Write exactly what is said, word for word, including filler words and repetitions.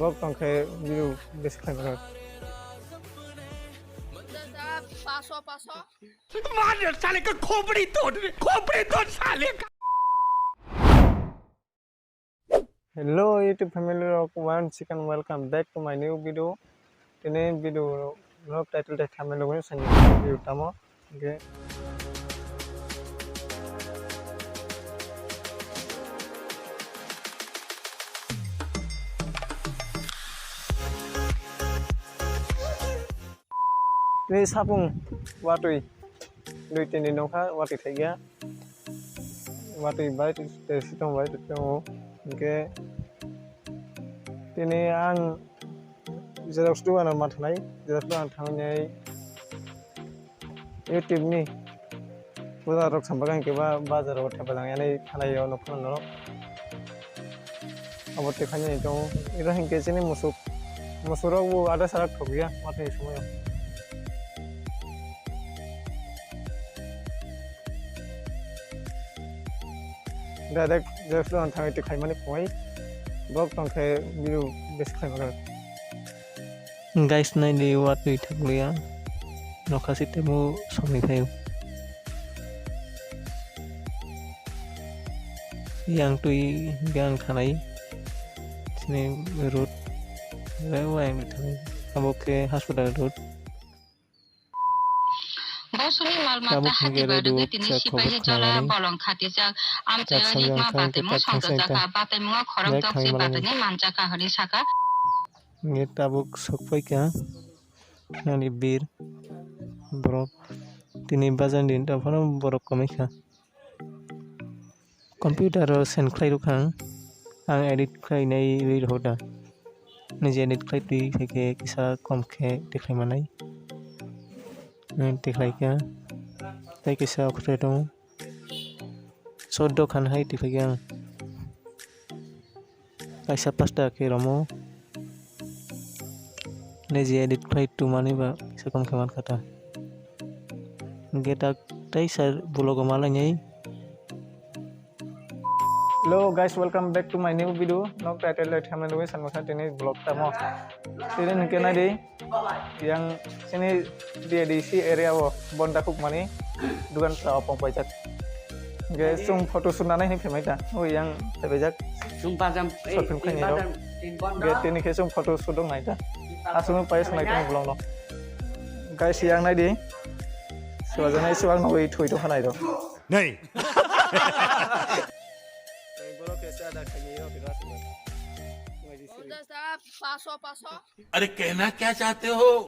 Vlog tong khe video besi khlai mano. Paso, paso. मार साले का खोपड़ी तोड़, खोपड़ी तोड़ साले का। Hello YouTube family rok, once again welcome back to my new video. Tini video vlog title tei thumbnail logo sani video tamo. Hingke tini sapung watwi dui tini nokha watwi thaiya. Watwi bai tei sitong bai tongo. Hingke tini ang xerox dukan o ma thanai, xerox dukan thangwi YouTube ni puja rok sampakha hingke ba bazar o thepa jang yani thanai o nokha norok. Abo tei khainai tongo. Iro hingke chini musuk, musuk rok bo ada sarak thokya watwi somoi o. Direct Jeflon thangwi twi khaimani phunai. Bok tong khe video besi khlai mano. Guys, nai di watwi thakliya. Nokha si temo somni phaio. Yang twi gang thanai. Sini road. Rewa yang thanai. Abo khe hospital road. Bosoni mal mata hati badugwi tini sipahi jola bolong khatijak. Amchaio hikma batwi mung songchajak kha, batwi mungo khorok doksi batwini manjak kha hwnwi sakha. Nge tabuk sokpai kha nani bir borok tini bajan din taphano borok komai kha. Computer o send khlai rwkha ang, ang edit khlainai reel hoda. Niji edit khlai twi khe kisa kom khe tikhlai manai. Nang tikhlai kha. Tei kisa okhe tongo. Soddo khan hai tikhlai kha ang. Kaisa pasta khe romo. Niji edit khlai tumani ba kisa kom khe mankha ta. Hingke tak tei sir vlog o malainai. Hello guys, welcome back to my new video. Nok title le thamle nugui sanmo sa tini vlog tamo. Tini hingke nai di yang sini D A D C area o bonda kuk mani dugan sa opong paijak. Hingke sum photo shoot nanai hini phemai ta. O yang phemai jak. Sum bajam, eh, short film khaini rok. Hingke tini khe sum photo shoot dong nai ta. Asung pai sanai tong vlog no. Guys, yang nai di. Suajanai suang nogoi thui tong khanai rok. Nei. अरे कहना क्या चाहते हो?